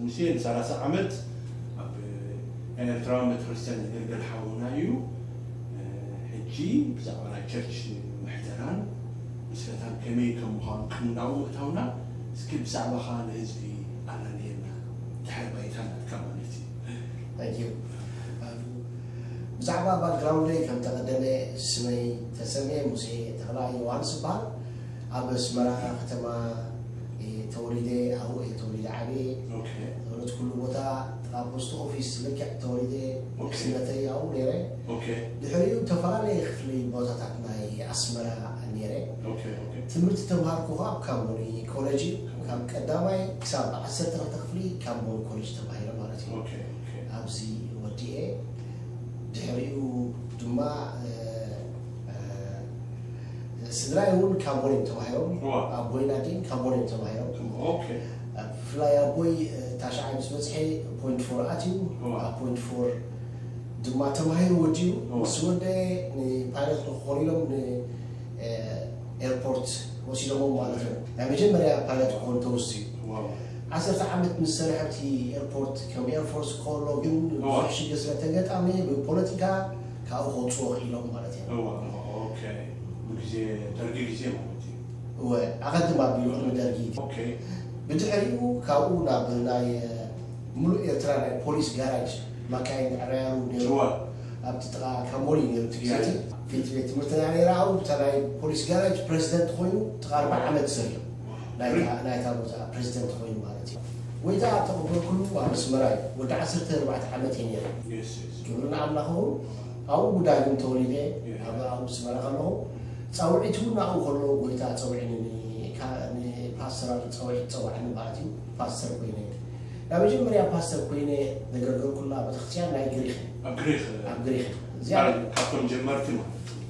ሙሴ ን30 ዓመት ኣብ ናይ ኤርትራውያን ቤተክርስትያን ዘገልገል ሓውና እዩ። ሕጂ ብዛዕባ ናይ ቸርች ምሕደራን ምስረታን ከመይ ከም ምዃኑ ቅንዳው ምእታውና፣ እስኪ ብዛዕባኻ ንህዝቢ ኣላልየና፣ ድሕረ ባይታ ናትካ ማለት እዩ። Thank you። ብዛዕባ ባክግራውንደይ ከም ተቐደመ፣ ስመይ ተሰሜ ሙሴ ተኽላ ዮሃንስ ይበሃል። ኣብ ኣስመራ ከተማ እየ ተወሊደ፣ ኣብኡ እየ ተወሊደ ዓብየ። ኦኬ። ዝወለድኩሉ ቦታ ጥቓ ፖስት ኦፊስ ልክዕ ተወሊደ፣ ኦኬ። ንእስነተይ ኣብኡ ነይረ። ኦኬ። ድሕሪኡ ዝተፈላለዩ ክፍሊ ቦታታት ናይ ኣስመራ ነይረ። ኦኬ። ኦኬ። ትምህርቲ ተምሃርኩ ከዓ ኣብ ካምቦኒ ኮሌጅ እዩ። ካብ ቀዳማይ ክሳብ ዓሰርተ ክልተ ክፍሊ ካምቦኒ ኮሌጅ ተማሂረ ማለት እዩ። ኦኬ። ኦኬ። ኣብዚ ወዲኤ ድሕሪኡ ድማ እ፣ እ፣ ስድራይ እውን ካምቦኒ እዮም ተማሂሮም። ዋ። ኣቦይን ኣዴን ካምቦኒ እዮም ተማሂሮም። ኦኬ። ብፍላይ ኣቦይ እ፣ ታሽዓይ ምስ በፅሐ ፖይንት ፎር ኣትዩ። ዋ። ኣብ ፖይንት ፎር ድማ ተማሂሩ ወዲኡ። ዋ። ምስ ወደ ንፓይለት ንክኾኑ ኢሎም ን እ፣ ኤርፖርት ወሲዶሞ ማለት እዩ። ናይ መጀመርያ ፓይለት ክኾን ተወስዩ። ዋው። ዓሰርተ ዓመት ምስ ሰርሐ ኣብቲ ኤርፖርት ከም ኤርፎርስ ከሎ ግን ዋ። ብዙሕ ሽግር ስለ ተገጣሚ ብፖለቲካ ካብኡ ከውፅዎ ክኢሎም ማለት እዩ። እዋ፣ ኦኬ። ብግዜ ደርጊ ግዜ ማለት እዩ። እወ፣ ኣቐድም ኣቢሉ ቅድሚ ደርጊ። ኦኬ። ብድሕሪኡ ካብኡ ናብ ናይ ሙሉእ ኤርትራ ናይ ፖሊስ ጋራጅ ማካይን ዕረያሉ ነይሩ። እዋ። ኣብቲ ጥቓ ካምቦኒ ነይሩ እቲ ግዜ እቲ ያ። ፊት ቤት ትምህርትና ነይራ። ኣብኡ ብታ ናይ ፖሊስ ጋራጅ ፕሬዚደንት ኮይኑ ጥቓ ኣርባዓ ዓመት ሰሪሑ። ናይታ ናይታ ቦታ ፕሬዚደንት ኮይኑ ማለት እዩ። ጎይታ ተቐበልኩሉ ኣብ ኣስመራ እዩ። ወዲ ዓሰርተ ኣርባዕተ ዓመት እየ ነይረ። የስ፣ የስ። ክብሪ ንኣምላኽ ይኹን። ኣብኡ ዳግም ተወሊደ። ያ። ኣብ ኣብኡ ኣስመራ ከለኹ ፃውዒት እውን ኣብኡ ከሎ ጎይታ ፀውዒኒ፣ ካ- ንፓስተራል ፀውዒት ፀዋዕኒ ማለት እዩ። ፓስተር ኮይነ ናብ መጀመርያ ፓስተር ኮይነ ዘገልገልኩላ ቤተክርስትያን ናይ ግሪክ ኣብ ግሪክ ኣብ ግሪክ እዚኣ ካብቶም ጀመርቲ ማለት እዩ።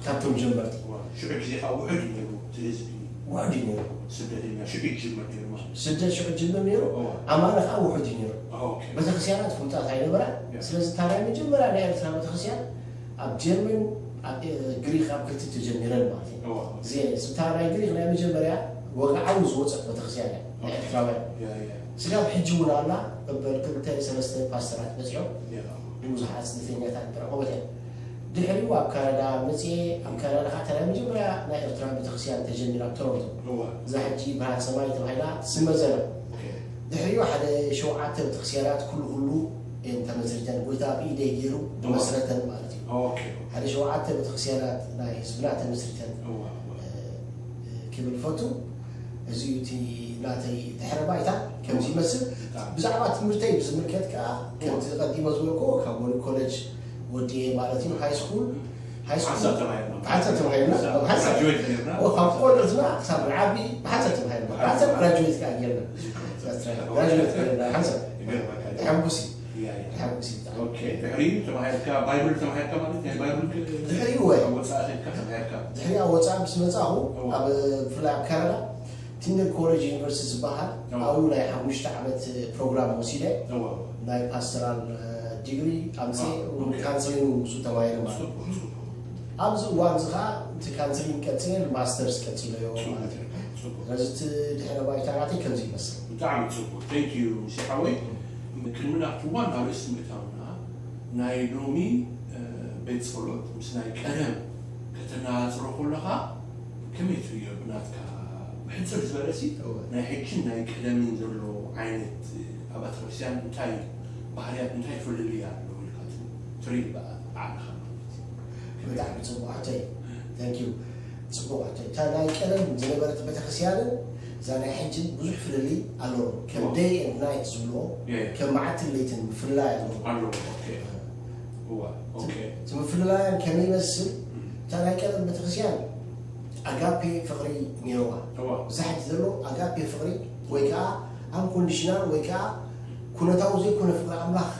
ካብቶም ጀመርቲ ሽዑ ግዜ ከዓ ውሑድ እዩ ነይሩ እቲ ህዝቢ ውሑድ እዩ ነይሩ። ስደተኛ ሽዑ ይጅመር ነይሩ ማለት እዩ። ስደት ሽዑ ጅምር ነይሩ። እዋ። ኣማነ ከዓ ውሑድ እዩ ነይሩ። ኦኬ። ቤተክርስትያናት ፍሉጣት ኣይነበራን። ያ። ስለዚ እታ ናይ መጀመርያ ናይ ኤርትራ ቤተክርስትያን ኣብ ጀርመን ኣብ እ፣ ግሪክ ኣብ ክልተ ተጀሚረን ማለት እዩ። እዋ። ግዜ እታ ናይ ግሪክ ናይ መጀመርያ ወግዓዊ ዝወፀት ቤተክርስትያን እያ ናይ ኤርትራውያን። ያ፣ ያ። ስጋብ ሕጂ እውን ኣላ። እበል ክልተ ሰለስተ ፓስተራት በፂሖም ያ። ብዙሓት ስደተኛታት ብዕቆበት እዮም። ድሕሪኡ ኣብ ካናዳ መፅኤ ኣብ ካናዳ ከዓ እታ ናይ መጀመርያ ናይ ኤርትራ ቤተክርስትያን ተጀሚራ ኣብ ቶሮንቶ። እዋ። እዛ ሕጂ ብርሃን ሰማይ ተባሂላ ትስመ ዘላ። ኦኬ። ድሕሪኡ ሓደ ሸውዓተ ቤተክርስትያናት ኩሉ ኩሉ እየን ተመስሪተን። ጎይታ ብኢደይ ገይሩ እዋ። ዝመስረተን ማለት እዩ። ኦኬ። ሓደ ሸውዓተ ቤተክርስትያናት ናይ ህዝብና ተመስሪተን እዋ፣ እዋ። እ፣ ክብል ፈቱ። እዚ እዩ እቲ ናተይ ድሕረ ባይታ ከምዚ ይመስል። ብጣዕሚ። ብዛዕባ ትምህርተይ ብዝምልከት ከዓ ከምዚ ቀዲመ ዝበልኩ ካብ ሞኒ ኮሌጅ ወዲኤ ማለት እዩ። ሃይ ስኩል ሃይ ስኩል ሓንሳብ ተማሂርና። ሓንሳብ ተማሂርና። ሓንሳብ ሓንሳብ ግራጁዌት ነይርና። ኦ፣ ካብ ቆልዑትና ክሳብ ንዓቢ ብሓንሳብ ተማሂርና። ብሓንሳብ ግራጁዌት ከዓ ጌርና። ግራጁዌት ጌርና ሓንሳብ። ይገርመካ። ሕጉስ እዩ። ያ፣ ያ። ሕጉስ እዩ ብጣዕሚ። ኦኬ። ድሕሪ ተማሂርካ ባይብል ተማሂርካ ማለት ናይ ባይብል ድሕሪኡ ወይ? ወፃኢ ከድካ ተማሂርካ። ድሕሪ ኣብ ወፃኢ ምስ መፃኹ እዋ። ኣብ ብፍላይ ኣብ ካናዳ ቲንደር ኮሌጅ ዩኒቨርሲቲ ዝበሃል እዋ። ኣብኡ ናይ ሓሙሽተ ዓመት ፕሮግራም ወሲደ። እዋ። ናይ ፓስተራል ዲግሪ ኣምፅኤ ኦኬ። ካንስሊንግ ምስኡ ተማሂረ ማለት እዩ። ፅቡቅ፣ ፅቡቅ። ኣብዚ እዋን እዚ ከዓ እቲ ካንስሊንግ ቀፂለ ማስተርስ ቀፂለዮ ማለት እዩ። ፅቡቅ። ስለዚ እቲ ድሕረ ባይታ ናተይ ከምዚ ይመስል። ብጣዕሚ ፅቡቅ። Thank you ሙሴ ሓወይ። ቅድሚ ናብቲ ዋና ርእሲ ምእታውና ናይ ሎሚ እ፣ ቤት ጸሎት ምስ ናይ ቀደም ከተነጻጽሮ ከለኻ ከመይ ትርእዮ? ብናትካ ብሕጽር ዝበለ ሲ እወ። ናይ ሕጅን ናይ ቀደምን ዘሎ ዓይነት ኣብያተ ክርስቲያን እንታይ ባህርያት እንታይ ፍልልይ ኣሎ ኢልካ ት- ትርኢ ብዓ- ብዓቕምኻ ማለት እዩ? ብጣዕሚ ጽቡቕ ሕቶ እዩ። Thank you። ጽቡቕ ሕቶ እዩ። እታ ናይ ቀደም ዝነበረት ቤተክርስትያንን እዛ ናይ ሕጅን ብዙሕ ፍልልይ ኣለዎ። ከም እወ። Day and Night ዝብልዎ የ- ከም መዓልትን ለይትን ምፍልላይ ኣለዎ። ኣለዎ። ኦኬ። እዋ፣ ኦኬ። እቲ ምፍልላያን ከመይ ይመስል? እታ ናይ ቀደም ቤተክርስትያን ኣጋፔ ፍቕሪ ነይርዋ። እዋ። ብዛሕቲ ዘሎ ኣጋፔ ፍቕሪ ወይ ከዓ ኣንኮንዲሽናል ወይ ከዓ ኩነታዊ ዘይኮነ ፍቕሪ ኣምላኽ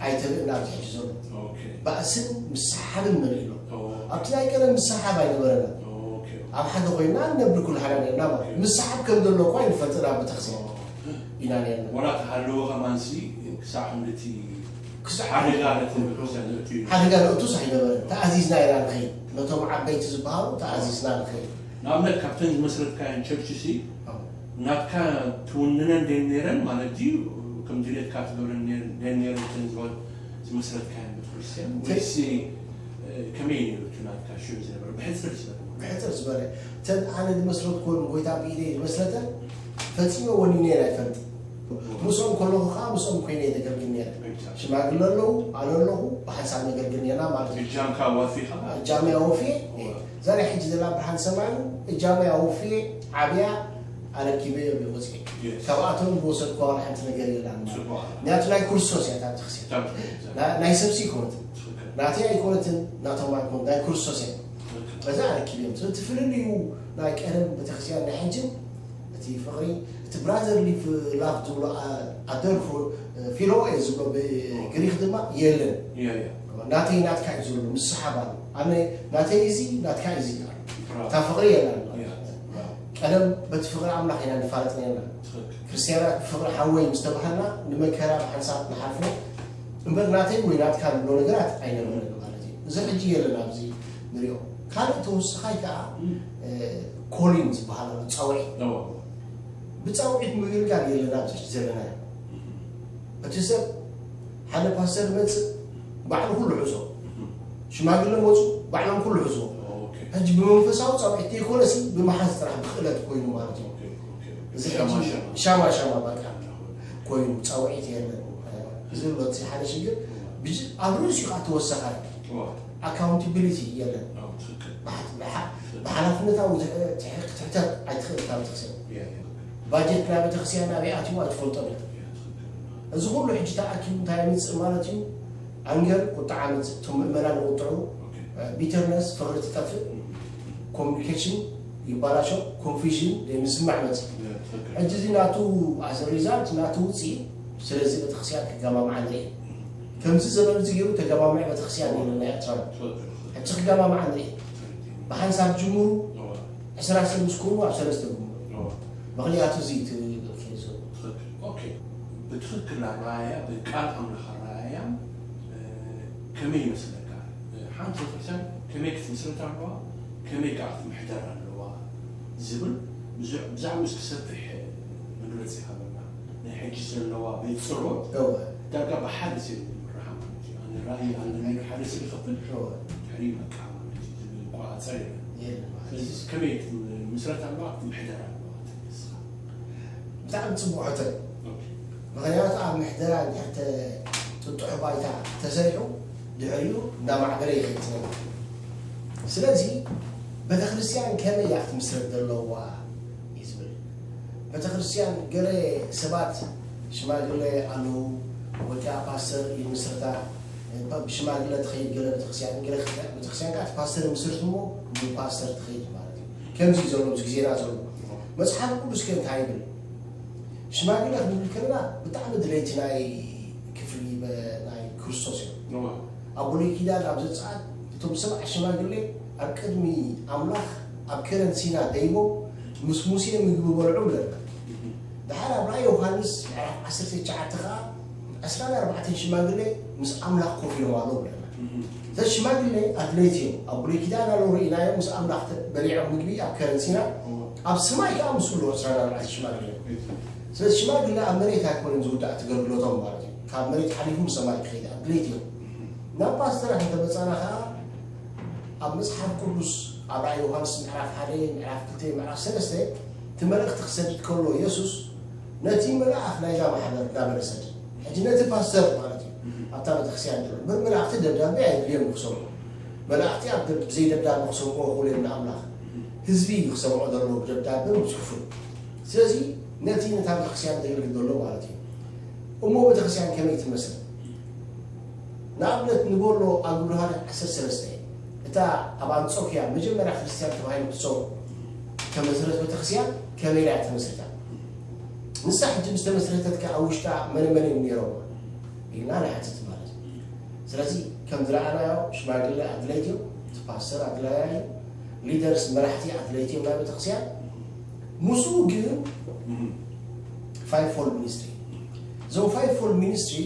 ኣይተርእና ኣብዚ ሕጂ ዘሎ። ኦኬ። ባእስን ምስሓብን መሊእሎ። ኦ፣ ኣብቲ ናይ ቀደም ምስሓብ ኣይነበረና። ኦኬ። ኣብ ሓደ ኮይና ንነብር ኩልሃና ነርና ማለት እዩ። ምስሓብ ከም ዘሎ እኳ ይንፈልጥና ኣብ ቤተክርስትያን ኦ። ኢና ነርና። ወላ ተሃለወ ከማንሲ ክሳዕ ክንድቲ ክሳዕ ሓደጋ ነቲ ቤተክርስትያን ዘእትዩ እዩ። ሓደጋ ነእቱስ ኣይነበረን። ተኣዚዝና ኢና ንኸይድ። ነቶም ዓበይቲ ዝበሃሉ ተኣዚዝና ንኸይድ። ንኣብነት ካብተን ዝመስረትካየን ቸርች ሲ ኣዎ። ናትካ ትውንነን ደን ነይረን ማለት ድዩ? ከም ድሌትካ ትገብረን ነይረን ነይረን እተን ዝበል ዝመስረትካየን ቤተክርስትያን? ወይሲ ከመይ ነይሩ እቲ ናትካ ሽዑ ዝነበረ? ብሕፅር ዝበለ። ብሕፅር ዝበለ፣ እተን ኣነ ዝመስረትኩወን፣ ጎይታ ብኢደይ ዝመስረተን፣ ፈፂመ ወኒነየን ኣይፈልጥን። ምስኦም ከለኹ ከዓ ምስኦም ኮይነ የገልግል ነይረ። ሽማግለ ኣለዉ፣ ኣነ ኣለኹ፣ ብሓንሳብ ነገልግል ነርና ማለት እዩ። እጃምካ ኣዋፊኻ? እጃመይ ኣወፍየ። እዛ ናይ ሕጂ ዘላ ብርሃን ሰማዩ እጃመይ ኣወፍየ፣ ዓብያ፣ ኣረኪበ ወፅየ። ካብኣቶም ዝወሰድኳ ዋላ ሓንቲ ነገር የላን። ምክንያቱ ናይ ክርስቶስ እያ እታ ቤተክርስትያን። ናይ ሰብሲ ኣይኮነትን፣ ናተይ ኣይኮነትን፣ ናቶም ኣይኮነት፣ ናይ ክርስቶስ እያ። በዛ ኣረኪበ እዮም። ስለዚ እቲ ፍልልዩ ናይ ቀደም ቤተክርስትያን ናይ ሕጅን እቲ ፍቕሪ፣ እቲ ብራዘርሊ ላቭ ዝብሎ፣ ኣደር ፊሎኤ ዝብሎ ብግሪክ ድማ የለን። ናተይ ናትካ እዩ ዘሎ፣ ምስሓብ ኣሎ። ኣነ ናተይ እዚ ናትካ እዩ እዚ ኣሎ። እታ ፍቕሪ የለን። ቀደም በቲ ፍቕሪ ኣምላኽ ኢና ንፋለጥ ነርና። ክርስትያናት ብፍቕሪ ሓወይ ምስ ተባሃልና ንመከራ ብሓንሳብ ንሓልፎ እምበር ናተይ ወይ ናትካ ንብሎ ነገራት ኣይነበረን ማለት እዩ። እዚ ሕጂ የለን ኣብዚ ንሪኦ። ካልእ ተወሳኻይ ከዓ ኮሊን ዝበሃል ኣሎ፣ ፃውዒት። ብፃውዒት ምግልጋል የለን ኣብዚ ሕጂ ዘለና። እቲ ሰብ ሓደ ፓስተር መፅእ ባዕሉ ኩሉ ሕዞ፣ ሽማግለ መፁ ባዕሎም ኩሉ ሕዞ። ሕጂ ብመንፈሳዊ ፃውዒት ዘይኮነሲ ብመሓዝ ጥራሕ ብክእለት ኮይኑ ማለት እዩ። እዚ ሕጂ ሻማ ሻማ በቃ ኮይኑ ፃውዒት የለን። እዚ ኣሎ እቲ ሓደ ሽግር። ኣብ ርእሲኡ ከዓ ተወሳኻይ ኣካውንታቢሊቲ የለን። ብሓላፍነታዊ ክትሕተት ኣይትኽእል ካብ ቤተክርስትያን። ባጀት ናይ ቤተክርስትያን ናበይ ኣትዩ ኣይትፈልጦን ኢኻ። እዚ ኩሉ ሕጂ ተኣኪቡ እንታይ የምፅእ ማለት እዩ? ኣንገር፣ ቁጥዓ የምፅእ። እቶም ምእመናን ይቁጥዑ። ቢተርነስ፣ ፍቕሪ ትጠፍእ። ኮሚኒኬሽን ይባላሾ፣ ኮንፊዥን፣ ዘይምስማዕ መፅእ። ሕጂ እዚ ናቱ ኣዘ ሪዛልት ናቱ ውፅኢት። ስለዚ ቤተክርስትያን ክገማምዓ ንርኢ። ከምዚ ዘበን እዚ ገይሩ ተገማምዐ ቤተክርስትያን የለን ናይ ኤርትራ። ሕጂ ክገማምዓ ንርኢ። ብሓንሳብ ጅምሩ። ዕስራ ሰብ ምስ ኮኑ ኣብ ሰለስተ ግምሩ። ምኽንያቱ እዚ እቲ ኬዞ። ብትኽክል ኣረኣእያ፣ ብቃል ኣምላኽ ኣረኣእያ ከመይ ይመስለካ? ሓንቲ ቤተክርስትያን ከመይ ክትምስረት ኣለዋ፣ ከመይ ከዓ ክትምሕደር ኣለዋ ዝብል ብዛዕባ ምስ ክሰፍሕ መግለፂ ሃበና። ናይ ሕጂ ዘለዋ ቤት ፀሎት ዳርጋ ብሓደ ሰብ ዝምርሓ ማለት እዩ። ኣነ ራእይ ኣለኒ፣ ሓደ ሰብ ይኸፍል፣ ድሕሪ በቃ ማለት እዩ፣ ዝቆፃፀር የለን። ስለዚ ከመይ ክትምስረት ኣለዋ፣ ክትምሕደር ኣለዋ ትብል ንስኻ? ብጣዕሚ ፅቡቅ ሕቶ እዩ። ምክንያቱ ኣብ ምሕደራ እንድሕር ጥጡሕ ባይታ ተሰሪሑ ድሕሪኡ እንዳማዕበለ ይኸይድ ዝነብር። ስለዚ ቤተክርስትያን ከመይ እያ ክትምስረት ዘለዋ እዩ ዝብል። ቤተክርስትያን ገለ ሰባት ሽማግለ ኣለዉ ወይ ከዓ ፓስተር ይምስርታ፣ ብሽማግለ ትኸይድ ገለ ቤተክርስትያን፣ ገለ ቤተክርስትያን ከዓ እቲ ፓስተር ይምስርት እሞ ብፓስተር ትኸይድ ማለት እዩ። ከምዚ እዩ ዘሎ ኣብዚ ግዜና ዘሎ። መፅሓፍ ቅዱስ ከ እንታይ ይብል? ሽማግለ ክንብል ከለና ብጣዕሚ ድለይቲ ናይ ክፍሊ ናይ ክርስቶስ እዮም። ኣብ ብሉይ ኪዳን ኣብ ዘፀኣት እቶም ሰብዓ ሽማግሌ ኣብ ቅድሚ ኣምላኽ ኣብ ከረን ሲና ደይቦም ምስ ሙሴ ምግቢ በልዑ ብለና። ድሓር ኣብ ራእይ ዮሃንስ ምዕራፍ ዓሰርተ ትሽዓተ ከዓ ዕስራን ኣርባዕተን ሽማግሌ ምስ ኣምላኽ ኮፍ ኢሎም ኣለዉ ብለና። እዞም ሽማግሌ ኣድለይቲ እዮም። ኣብ ብሉይ ኪዳን ኣለዉ ርኢናዮም፣ ምስ ኣምላኽ በሊዖም ምግቢ ኣብ ከረን ሲና። ኣብ ሰማይ ከዓ ምስ ኩሉ ዕስራን ኣርባዕተን ሽማግሌ። ስለዚ ሽማግሌ ኣብ መሬት ኣይኮነን ዝውዳእ እቲ ኣገልግሎቶም ማለት እዩ። ካብ መሬት ሓሊፉ ንሰማይ ክኸይድ ኣድለይቲ እዮም። ናብ ፓስተራት እንተመፃና ከዓ ኣብ መፅሓፍ ቅዱስ ኣብ ራእይ ዮሃንስ ምዕራፍ ሓደ፣ ምዕራፍ ክልተ፣ ምዕራፍ ሰለስተ እቲ መልእኽቲ ክሰድድ ከሎ የሱስ ነቲ መልኣኽ ናይዛ ማሕበር እንዳበለ ሰድድ። ሕጂ ነቲ ፓስተር ማለት እዩ ኣብታ ቤተክርስትያን ዘሎ እምበር መላእኽቲ ደብዳቤ ኣይድልዮም ክሰምዑ። መላእኽቲ ኣብ ደብ- ብዘይ ደብዳቤ ክሰምዑ ክእሉ እዮም ንኣምላኽ። ህዝቢ እዩ ክሰምዖ ዘለዎ ብደብዳቤ ብፅሑፍን። ስለዚ ነቲ ነታ ቤተክርስትያን ዘገልግል ዘሎ ማለት እዩ። እሞ ቤተክርስትያን ከመይ ትመስል? ንኣብነት ንበሎ ኣብ ግብረ ሃዋርያት ዓሰርተ ሰለስተ እታ ኣብ ኣንጾክያ መጀመርያ ክርስትያን ተባሂሉ ክጸውዕ ተመስረት ቤተክርስትያን ከመይ ኢላ እያ ተመስሪታ? ንሳ ሕጂ ምስ ተመስረተት ከ ኣብ ውሽጣ መነ መን እዮም ነይሮም ኢልና ንሓትት ማለት እዩ። ስለዚ ከም ዝረኣናዮ ሽማግለ ኣድለይቲ እዮም፣ እቲ ፓስተር ኣድላያይ እዩ፣ ሊደርስ መራሕቲ ኣድለይቲ እዮም ናይ ቤተክርስትያን። ምስኡ ግን fivefold ministry። እዞም fivefold ministry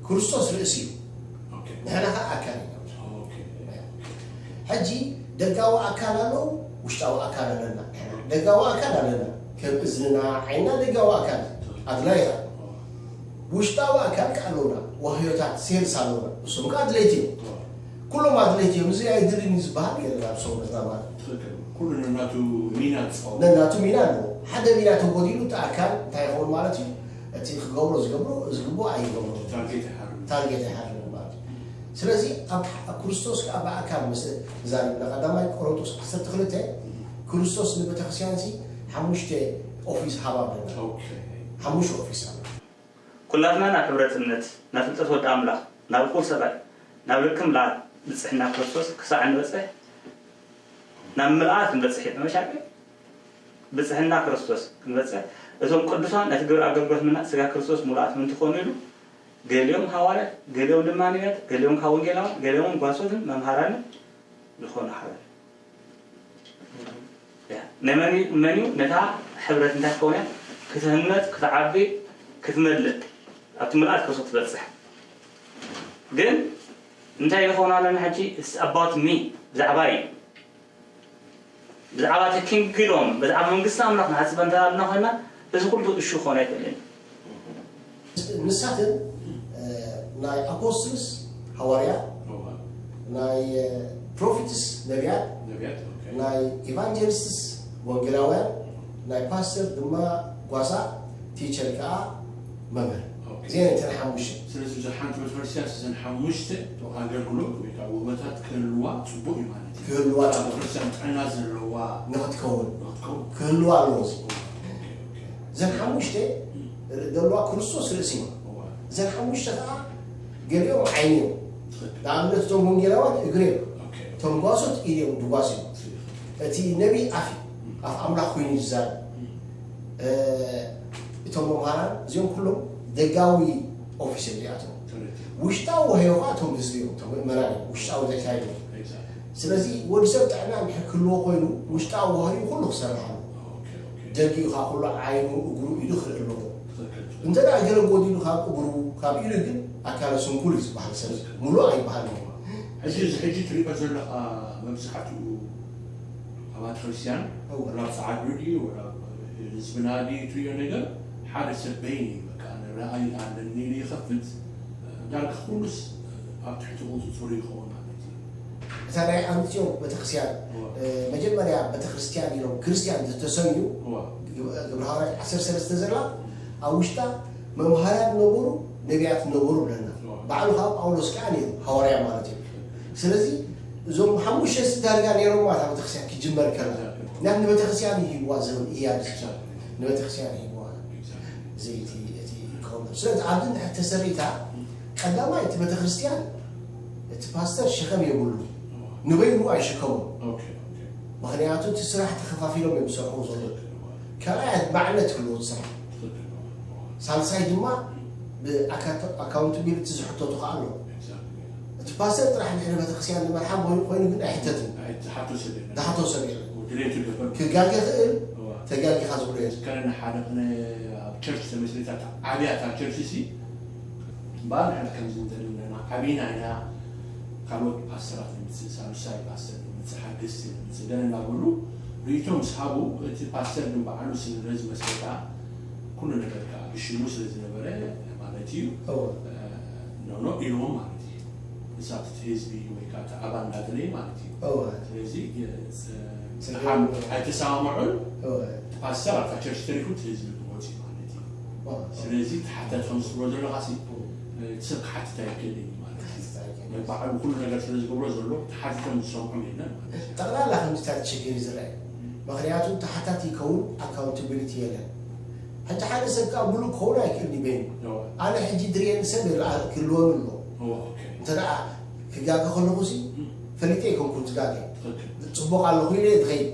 ክርስቶስ ርእሲ እዩ። ንሕና ከዓ ኣካል ኢና። ሕጂ ደጋዊ ኣካል ኣለዉ፣ ውሽጣዊ ኣካል ኣለና። ደጋዊ ኣካል ኣለና፣ ከም እዝንና ዓይንና ደጋዊ ኣካል ኣድላይ እዩ። ውሽጣዊ ኣካል ከኣ ኣለውና፣ ዋህዮታት፣ ሴልስ ኣለውና። እሶም ከኣ ኣድለይቲ እዮም። ኩሎም ኣድለይቲ እዮም። እዚ ኣይድልን እዩ ዝበሃል የለን ኣብ ሰውነትና ማለት። ትኽክል። ኩሉ ነናቱ ሚና ትፃወት። ነናቱ ሚና ኣለዎ። ሓደ ሚና ተጎዲሉ እቲ ኣካል እንታይ ይኸውን ማለት እዩ? እቲ ክገብሮ ዝገብሮ ዝግብኦ ኣይገብሮ። ታርጌት ይሓርም። ታርጌት ይሓርም ማለት እዩ። ስለዚ ኣብ ኣብ ክርስቶስ ከኣ ብኣካል ምስ ዛሪብና ቀዳማይ ቆሮንቶስ ዓሰርተ ክልተ ክርስቶስ ንቤተክርስትያን ሲ ሓሙሽተ ኦፊስ ሃባ ብለና። ኦኬ። ሓሙሽተ ኦፊስ ሃባ። ኩላትና ናብ ሕብረት እምነት፣ ናብ ፍልጠት ወዲ ኣምላኽ፣ ናብ እኹል ሰብኣይ፣ ናብ ልክም ለኣት ብጽሕና ክርስቶስ ክሳዕ እንበጽሕ፣ ናብ ምልኣት ክንበጽሕ እዩ ተመሻቂ። ብጽሕና ክርስቶስ ክንበጽሕ፣ እቶም ቅዱሳን ነቲ ግብሪ ኣገልግሎት ምና ስጋ ክርስቶስ ሙሉኣት ምንትኾኑ ኢሉ፣ ገሊኦም ሃዋርያት፣ ገሊኦም ድማ ነቢያት፣ ገሊኦም ካብ ወንጌላውያን፣ ገሊኦም ጓሶትን መምሃራንን ዝኾኑ ሓበረ። ናይ መን እዩ ነታ ሕብረት እንታይ ክኸውን ክትህነፅ ክትዓቢ ክትመልእ ኣብቲ ምልኣት ክርስቶስ ክትበፅሕ ግን እንታይ ንኸውን ኣለና ሕጂ about me ብዛዕባ እዩ ብዛዕባ እቲ ኪንግዶም ብዛዕባ መንግስቲ ኣምላኽ ንሓስበ እንተ ኣለና ኮይና እዚ ኩሉ እሹ ክኾን ኣይክእልን ንሳትን ናይ ኣፖስትልስ ሃዋርያ ናይ ፕሮፊትስ ነቢያት ናይ ኢቫንጀሊስትስ ወንጌላውያን ናይ ፓስተር ድማ ጓሳ ቲቸር ከዓ መምህር እዚአን እተን ሓሙሽተ ስለዚ ብዙሓንቲ ቤተክርስትያን እዘን ሓሙሽተ ኣገልግሎት ወይ ከዓ ውህበታት ክህልዋ ፅቡቅ እዩ ማለት እዩ ክህልዋ ፅቡቅ ቤተክርስትያን ጥዕና ዘለዋ ንክትከውን ንክትከውን ክህልዋ ኣለዎ እዚ እዘን ሓሙሽተ ዘለዋ ክርስቶስ ርእሲ እዩ እዘን ሓሙሽተ ከዓ ገሊኦም ዓይኒ እዮም ንኣብነት እቶም ወንጌላውያን እግሪ እዮም እቶም ጓሶት ኢድ እዮም ድጓስ እዮም እቲ ነቢ ኣፍ እዩ ኣፍ ኣምላኽ ኮይኑ ዝዛረብ እቶም መምሃራን እዚኦም ኩሎም ደጋዊ ኦፊስ እዮም እዚኣቶም ውሽጣዊ ወህዮ ከዓ እቶም ህዝቢ እዮም እቶም ምእመናን እዮም ውሽጣዊ ዘካይዱ ስለዚ ወዲ ሰብ ጥዕና እንድሕር ክህልዎ ኮይኑ ውሽጣዊ ወህዩ ኩሉ ክሰርሕ ኣለዎ ደጊኡ ከዓ ኩሉ ዓይኑ እግሩ ኢዱ ክርኢ ኣለዎ እንተ ደኣ ገለ ጎዲሉ ካብ እግሩ ካብ ኢዱ ግን ኣካለ ስንኩል እዩ ዝበሃል ሰብ ሙሉእ ኣይበሃል እዩ ሕጂ እዚ ሕጂ ትሪኦ ዘለኻ መብዛሕትኡ ኣባል ክርስቲያን ወላ ኣብ ፃዓዱ ድዩ ወላ ህዝብና ድዩ ትሪኦ ነገር ሓደ ሰብ በይኑ እዩ በቃ ረኣይ ኣለኒ ኢሉ ይኸፍት ዳርጋ ኩሉስ ኣብ ትሕቲ ቁፅፅሩ ይኸውን ማለት እዩ እታ ናይ ኣንትዮክ ቤተክርስትያን መጀመርያ ቤተክርስትያን ኢሎም ክርስትያን ዝተሰምዩ ግብረ ሃዋርያት ዓሰርተ ሰለስተ ዘላ ኣብ ውሽጣ መምሃርያን ነበሩ ነቢያት ነበሩ ብለና ባዕሉ ከዓ ጳውሎስ ከዓ ነይሩ ሃዋርያ ማለት እዩ ስለዚ እዞም ሓሙሽተ ዳርጋ ነይሮም ማለት ቤተክርስትያን ክጅመር ከላ ናብ ንቤተክርስትያን ይህዋ ዝብል እያድ ንቤተክርስትያን ይህዋ ዘይቲ እቲ ይከውን ስለዚ ኣብዚ እንድሕር ተሰሪታ ቀዳማይ እቲ ቤተክርስትያን እቲ ፓስተር ሸኸም የብሉ ንበይኑ ኣይሽከሙ ምክንያቱ እቲ ስራሕ ተኸፋፊሎም እዮም ዝሰርሑ ዘሎ ካልኣይ ማዕነት ክህልዎ ዝሰርሑ ሳልሳይ ድማ ኣካውንታቢሊቲ ዝሕተቱ ከዓ ኣሎ እቲ ፓስተር ጥራሕ ንሕነ ቤተክርስትያን ንመርሓ ኮይኑ ግን ኣይሕተትን ዝሓቶ ሰብ የለን ክጋገ ክእል ተጋጊኻ ዝብሎ የለን ኣብ ቸርች ተመስሪታ ዓብያ እታ ቸርች ሲ እምበኣር ንሕና ከምዚ ንደሊ ኣለና ዓብይና ኢና ካልኦት ፓስተራት ንምፅእ ሳልሳይ ፓስተር ንምፅእ ሓገዝቲ ንምፅእ ገለ እናበሉ ርእይቶ ምስ ሃቡ እቲ ፓስተር ግን በዓሉ ስለ ዝመስለ ከዓ ኩሉ ነገር ከዓ ብሽሙ ስለ ዝነበረ ማለት እዩ ኖኖ ኢልዎም ማለት እዩ ንሳት እቲ ህዝቢ ወይ ከዓ እቲ ኣባል እናደለየ ማለት እዩ ስለዚ ኣይተሰማምዑን ፓስተር ኣብታ ቸርች ተሪፉ እቲ ህዝቢ ክመፁ ማለት እዩ ስለዚ ተሓታቲ ከም ዝብሎ ዘለካ ሲ እቲ ሰብ ክሓትት ኣይክእል እዩ ማለት እዩ ባዕሉ ኩሉ ነገር ስለ ዝገብሮ ዘሎ ተሓቲቶም ዝሰምዖም የለን ማለት እዩ ጠቕላላ ከምዚታት ችግር እዩ ዝረአ ምክንያቱ ተሓታቲ ይከውን ኣካውንታቢሊቲ የለን ሕጂ ሓደ ሰብ ከዓ ሙሉእ ክኸውን ኣይክእል እዩ በይኑ ኣነ ሕጂ ድርየኒ ሰብ ይረኣ ክህልወኒ ኣሎ እንተ ደኣ ክጋገ ከለኹ ሲ ፈሊጠ ኣይኮንኩን ዝጋገ ጽቡቕ ኣለኹ ኢለ ዝኸይድ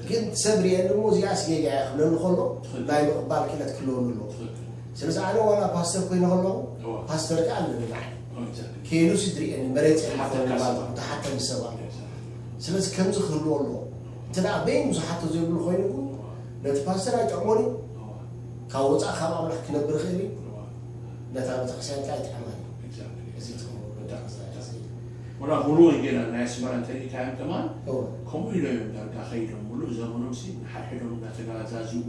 ግን ሰብ ርኤኒ እሞ እዚኣስ ጌጋ እያ ክብለኒ ከሎ ናይ ምቕባል ክእለት ክህልወኒ ኣለዎ ስለዚ ኣነ ዋላ ፓስተር ኮይነ ከለኹ ፓስተር ከኣ ኣለኒ ንዓይ ከይዱ ሲ ዝርኤኒ መሬት ተሓተኒ ሰብ ኣሎ ስለዚ ከምዚ ክህልዎ ኣለዎ እንተ ደኣ በይኑ ዝሓቶ ዘይብሉ ኮይኑ እውን ነቲ ፓስተር ኣይጠቕሞን እዩ ካብ ወፃእ ካብ ኣምላኽ ክነብር ይኽእል እዩ ነታ ቤተክርስትያን ከኣ ይጥዕማ እዩ እዚ ትኸውን ወላ ሙሉ ወንጌል ናይ ኣስመራ እንተሪእካዮም ከማን ከምኡ ኢሎም እዮም ዳርጋ ከይዶም ሙሉእ ዘመኖም ሲ ንሓድሕዶም እናተገዛዝኡ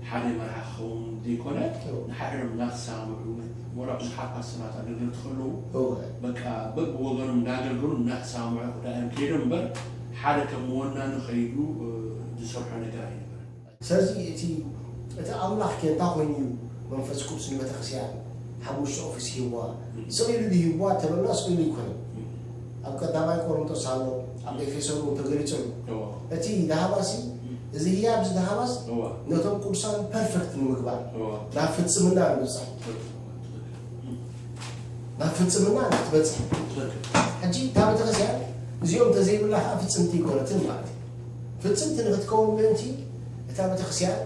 ሓደ መርሓ ክኸውን ዘይኮነ ንሓድሕዶም እናተሰማምዑ፣ ወላ ብዙሓት ፓስተራት ኣገልገልቲ ከለዉ በቃ በብወገኖም እናገልገሉ እናተሰማምዑ ክዳዮም ከይዶም እምበር ሓደ ከም ወናኒ ከይዱ ዝሰርሖ ነገር ኣይነበረን። ስለዚ እቲ እቲ ኣምላኽ ከ እንታይ ኮይኑ እዩ መንፈስ ቅዱስ ንቤተክርስትያን ሓሙሽተ ኦፊስ ሂብዋ? ስቕ ኢሉ ድዩ ሂብዋ ተበልና ስቕ ኢሉ ኣይኮነን። ኣብ ቀዳማይ ቆሮንቶስ ኣሎ፣ ኣብ ኤፌሶን እውን ተገሊጹ ኣሎ። እቲ ዳህባሲ እዚ ህያብ እዚ ዳህባስ ነቶም ቅዱሳን ፐርፌክት ንምግባር ናብ ፍጽምና ንምብጻሕ ናብ ፍጽምና ክትበጽሕ። ሕጂ እታ ቤተክርስትያን እዚኦም እንተዘይብላ ከዓ ፍጽምቲ ኣይኮነትን ማለት እዩ። ፍጽምቲ ንክትከውን ምእንቲ እታ ቤተክርስትያን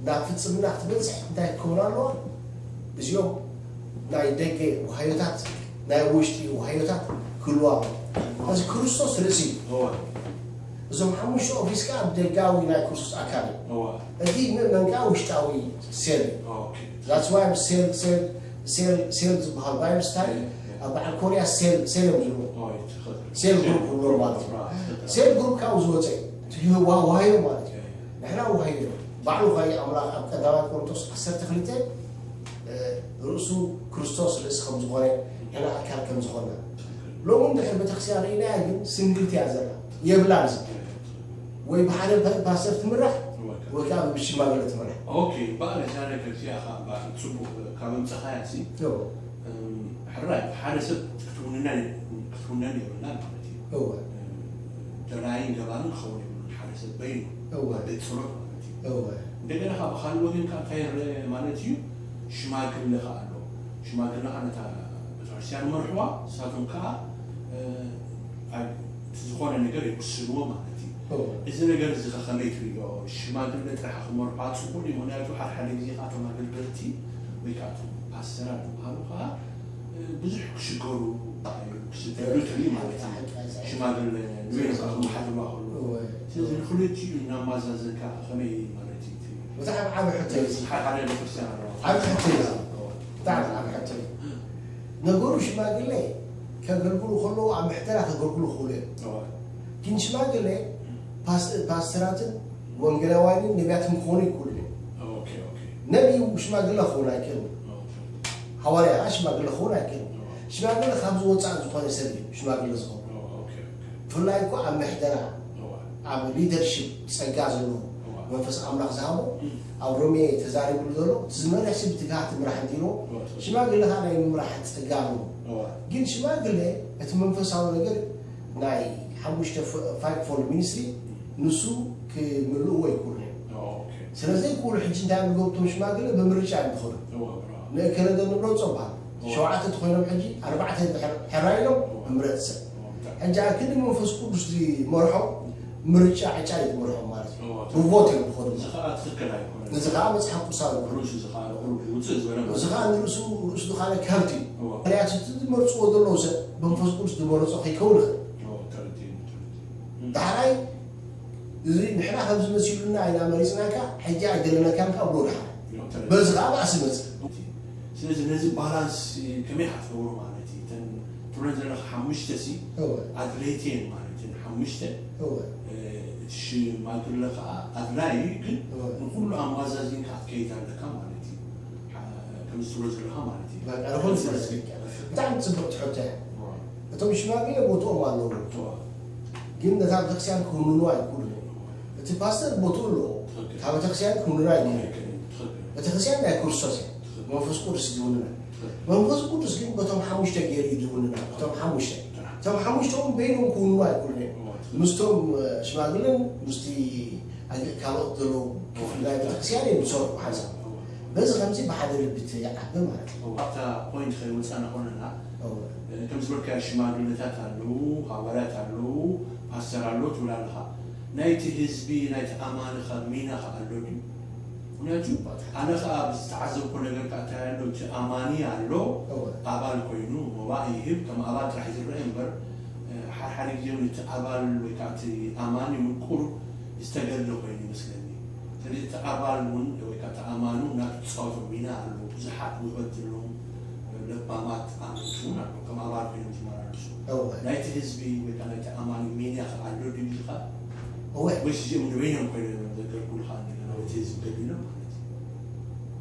ናብ ፍጽምና ክትበጽሕ እንታይ ክትከውን ኣለዋ? እዚኦም ናይ ደገ ውሃዮታት ናይ ውሽጢ ውሃዮታት ክህልዋ ኣለዎ። እዚ ክርስቶስ ርእሲ እዩ። እዞም ሓሙሽተ ኦፊስ ከዓ ደጋዊ ናይ ክርስቶስ ኣካል እዩ። እቲ ምእመን ከዓ ውሽጣዊ ሴል እዩ። That's why ሴል ሴል ሴል ሴል ዝበሃል ባይብል ስታዲ ኣብ በዓል ኮርያ ሴል ሴል እዮም ዝብሉ። ሴል ግሩፕ ይብሎ ማለት እዩ። ሴል ግሩፕ ካብኡ ዝወፀ እዩ። እቲ ዋሃዮ ማለት እዩ። ንሕና ዋሃዮ ባዕሉ ኸ ኣምላኽ ኣብ ቀዳማይ ቆሮንቶስ ዓሰርተ ክልተ ርእሱ ክርስቶስ ርእሲ ከም ዝኾነ ንሕና ኣካል ከም ዝኾና። ሎሚ እንድሕር ቤተክርስትያን ርኢናያ ግን ስንግልቲ እያ ዘላ። የብላን እዚ። ወይ ብሓደ ፓስተር ትምራሕ ወይ ከዓ ብሽማግለ ትምራሕ። ኦኬ እምበኣር እዛ ነገር እዚኣ ከዓ እምበኣር ፅቡቅ ካብ ኣምፀኻያ ሲ ሕራይ ሓደ ሰብ ክትውንና ክትውነን የብልናን ማለት እዩ። ደላይን ገባርን ክኸውን የብሉን ሓደ ሰብ በይኑ ቤት ፀሎት ማለት እዩ። እንደገና ካብ ካልእ ወገን ከዓ እንታይ ይረአ ማለት እዩ? ሽማግለ ከዓ ኣሎ። ሽማግለ ከዓ ነታ ቤተክርስትያን መርሕዋ ንሳቶም ከዓ እቲ ዝኾነ ነገር ይውስንዎ ማለት እዩ። እዚ ነገር እዚ ከመይ ትሪኦ? ሽማግለ ጥራሕ ክመርሖ ፅቡቅ እዩ። ምክንያቱ ሓደ ሓደ ግዜ ከዓ እቶም ኣገልገልቲ ወይ ከዓ እቶም ፓስተራት ዝበሃሉ ከዓ ብዙሕ ክሽገሩ ክስደዱ ትርኢ ማለት እዩ። ሽማግለ ንበይኑ ከዓ ክመሓድርዋ ከለዉ ስለዚ ንክልቲኡ እናማዛዘንካ ከመይ ማለት እዩ? ብጣዕሚ ዓቢ ሕቶ እዩ። ሓደ ሓደ ቤተክርስትያን ኣለዋ። ዓቢ ሕቶ እዩ። ብጣዕሚ ዓቢ ሕቶ እዩ። ነገሩ ሽማግለ ከገልግሉ ከለዉ ኣብ ምሕደራ ከገልግሉ ክኽእሉ እዮም። ግን ሽማግለ ፓስተራትን ወንጌላውያንን ነቢያትን ክኾኑ ይክእሉ እዮም። ነቢይ ሽማግለ ክኸውን ኣይክእልን። ሃዋርያ ሽማግለ ክኸውን ኣይክእልን። ሽማግለ ካብ ዝወፃእ ዝኾነ ሰብ እዩ ሽማግለ ዝኸውን። ብፍላይ እኮ ኣብ ምሕደራ ኣብ ሊደርሽፕ ጸጋ ዘለዎ መንፈስ ኣምላኽ ዝሃቦ ኣብ ሮሜ ተዛሪብሉ ዘሎ እቲ ዝመርሕ ሰብ ብትግሃት ትምራሕ እንዲሎ ሽማግለ ከዓ ናይ ምምራሕ ጸጋ ኣለዎ። ግን ሽማግለ እቲ መንፈሳዊ ነገር ናይ ሓሙሽተ ፋይቭ ፎልድ ሚኒስትሪ ንሱ ክምልእዎ ይክእሉ እዮም። ስለዚ ዘይክእሉ ሕጂ እንታይ ንገብቶም ሽማግለ ብምርጫ እዮም ዝኸዱ። ንእከለ ዶ ንምረጾ በሃል ሸውዓተ ተኮይኖም ሕጂ ኣርባዕተ ሕራይ ኢሎም ምምረጽ ሰብ ሕጂ ኣክሊ መንፈስ ቅዱስ ዝመርሖም ምርጫ ዕጫ እዩ ዝመርሖም ማለት እዩ። ብቮት እዮም ዝኸዱ። እዚ ከዓ መፅሓፍ ቅዱሳዊ እዩ። እዚ ከዓ ንርእሱ ርእሱ ዝኻነ ከብቲ እዩ። ምክንያቱ እቲ ዝመርፅዎ ዘለዉ ሰብ መንፈስ ቅዱስ ዝመረፆ ከይከውን ይኽእል። ዳሕራይ እዚ ንሕና ከምዚ መሲሉና ኢና መሪፅናካ ሕጂ ኣይደለናካን ካብ ብሎ ዳሕራይ በዚ ከዓ ባእሲ መፅእ። ስለዚ ነዚ ባላንስ ከመይ ኢኻ ትገብሮ ማለት እዩ? እተን ትብለን ዘለኻ ሓሙሽተ ሲ ኣድለይቲ እየን ማለት እየን ሓሙሽተ እቲ ሽማግለ ከዓ ኣድላይ እዩ ግን ንኩሉ ኣማዛዚንካ ክትከይድ ኣለካ ማለት እዩ። ከምዚ ትብሎ ዘለኻ ማለት እዩ። ብጣዕሚ ፅብቅ ትሕቶ እያ። እቶም ሽማግለ ቦትኦም ኣለዎ ግን ነታ ቤተክርስትያን ክውንኑ ኣይክእሉን እዮም። እቲ ፓስተር ቦትኡ ኣለዎ ካብ ቤተክርስትያን ክውንኑ ኣይክእሉን። ቤተክርስትያን ናይ ክርስቶስ እያ መንፈስ ቅዱስ ዝውንና። መንፈስ ቅዱስ ግን በቶም ሓሙሽተ ገይሩ እዩ ዝውንና። በቶም ሓሙሽተ እቶም ሓሙሽተ እውን በይኖም ክውንኑ ኣይክእሉን እዮም። ምስቶም ሽማግለን ምስቲ ካልኦት ዘለዉ ክፍሊ ናይ ቤተክርስትያን እዮም ዝሰርሑ ሓንሳብ በዚ ከምዚ ብሓደ ልቢ ትዓቢ ማለት እዩ። ኣብታ ፖይንት ከይወፃና ኮነና ከም ዝበልካዮ ሽማግለታት ኣለዉ፣ ሃዋርያት ኣለዉ፣ ፓስተር ኣሎ ትብል ኣለኻ። ናይቲ ህዝቢ ናይቲ ኣማኒ ከ ሚና ከ ኣሎ ድዩ? ምክንያቱ ኣነ ከዓ ብዝተዓዘብኮ ነገር ከዓ እንታይ ኣሎ እቲ ኣማኒ ኣሎ ኣባል ኮይኑ መባእ ይህብ ከም ኣባል ጥራሕ ዝረአ እምበር ሓደ ሓደ ግዜ እውን እቲ ኣባል ወይ ከዓ እቲ ኣማኒ እውን ቁሩብ ዝተገለ ኮይኑ ይመስለኒ። ስለዚ እቲ ኣባል እውን ወይ ከዓ እቲ ኣማኒ እውን ናቱ ዝፃወቶ ሚና ኣለዎ። ብዙሓት ውህበት ዘለዎም ለባማት ኣመንቲ እውን ኣለዉ ከም ኣባል ኮይኖም ዝመላለሱ። ናይቲ ህዝቢ ወይ ከዓ ናይቲ ኣማኒ ሚና ከዓ ኣሎ ድዩ ኢልካ እወ። ወይስ እዚኦም ንበይኖም ኮይኖም እዮም ዘገልግሉ ከዓ እንደገና ነቲ ህዝቢ ገዲሎም ማለት እዩ?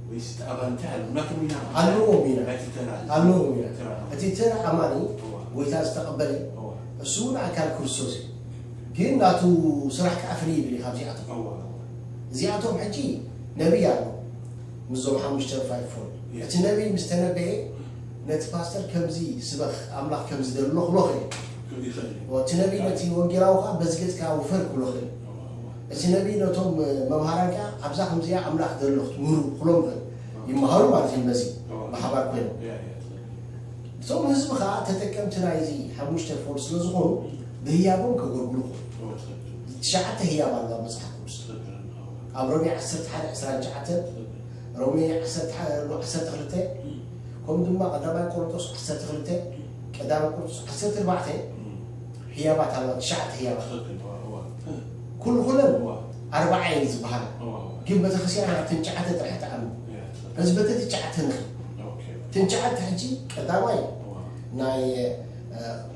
ወይስ እቲ ኣባል እንታይ ኣለዎ? ናቱ ሚና ኣለዎ ሚና። ናይቲ ተራ ኣለዎ ሚና። ተራ እቲ ተራ ኣማኒ እዋ። ጎይታ ዝተቐበለ እዋ። እሱ እውን ኣካል ክርስቶስ እዩ። ግን ናቱ ስራሕ ከዓ ፍልይ ይብል እዩ ካብዚኣቶም። እዋ። እዚኣቶም ሕጂ ነቢይ ኣሎ ምስዞም ሓሙሽተ ፋይቭ ፎልድ። እቲ ነቢይ ምስ ተነበየ ነቲ ፓስተር ከምዚ ስበኽ ኣምላኽ ከምዚ ደሎ ክብሎ ኽእል እዩ። ክብል ይኽእል እዩ። እቲ ነቢይ ነቲ ወንጌላዊ ከዓ በዚ ገጽካ ውፈር ክብሎ ኽእል እዩ። እዋ፣ እዋ። እቲ ነቢይ ነቶም መምሃራን ከዓ ኣብዛ ከምዚኣ ኣምላኽ ደሎ ክትምህሩ ክብሎም ይኽእል። ይመሃሩ ማለት እዮም በዚ ብሓባር ኮይኖም። ያ፣ ያ፣ ትኽክል። እቶም ህዝቢ ከዓ ተጠቀምቲ ናይዚ ሓሙሽተ ፎልድ ስለ ዝኾኑ ብህያቦም ከገልግሉ ይኽእሉ። እዋ፣ ትኽክል። ትሽዓተ ህያብ ኣለዋ መፅሓፍ ቅዱስ። ትኽክል። እዋ። ኣብ ሮሜ ዓሰርተ ሓደ ዕስራን ትሽዓተን፣ ትኽክል። ሮሜ ዓሰርተ ሓደ ዓሰርተ ክልተ፣ ከምኡ ድማ ቀዳማይ ቆሮንቶስ ዓሰርተ ክልተ፣ ቀዳማይ ቆሮንቶስ ዓሰርተ ኣርባዕተ ህያባት ኣለዋ፣ ትሽዓተ ህያባት። ትኽክል። እዋ፣ እዋ። ኩሉ ኩለን እዋ። ኣርባዓ እየን ዝበሃላ። እዋ፣ እዋ። ግን ቤተክርስትያን ኣብተን ትሽዓተ ጥራሕ ትኣምን። ያ፣ ትኽክል። እዚ በተ ትሽዓተ ንኽእል። ኦኬ። እተን ትሽዓተ ሕጂ ቀዳማይ እዋ። ናይ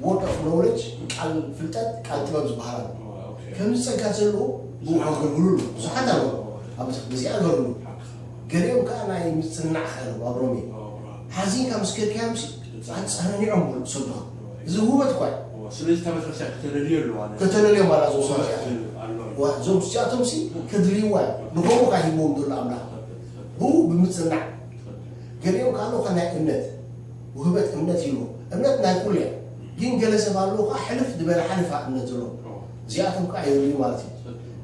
ወርድ ኦፍ ኖውሌጅ፣ ቃል ፍልጠት፣ ቃል ጥበብ ዝበሃላ ኣለዋ። እዋ፣ ኦኬ። ከምዚ ጸጋ ዘለዎ ብኡ ከገልግሉ ኣለዉ። ብዙሓት ኣለዉ። ኣብ በዚኣ ኣገልግሉ። ሓቅኻ። ገሊኦም ከዓ ናይ ምጽንናዕ ክኣለዉ ኣብ ሮሜ። እዋ፣ እዋ። ሓዚንካ ምስ ከድካዮም ሲ ኣጸናኒዖም በሉ ክሰዱኻ። እዚ ውበት እኳ እዩ። እዋ፣ ስለዚ እታ ቤተክርስትያን ከተለልዮ ኣለዋ። ከተለልዮም ኣላ እዞም ሰባት እዚኣቶም። ኣለዋ። ዋ፣ እዞም እዚኣቶም ሲ ከድልይዋ እዮም። ንኸምኡ ከዓ ሂብዎም ዘሎ ኣምላኽ። ብኡ ብምጽናዕ ገሊኦም ከዓ ኣለዉ ናይ እምነት ውህበት እምነት ይብሉ። እምነት ናይ ኩሉ እያ። ግን ገለ ሰብ ኣለዉ ከዓ ሕልፍ ዝበለ ሓለፋ እምነት ዘለዎ። እዚኣቶም ከዓ የድልዩ ማለት እዩ።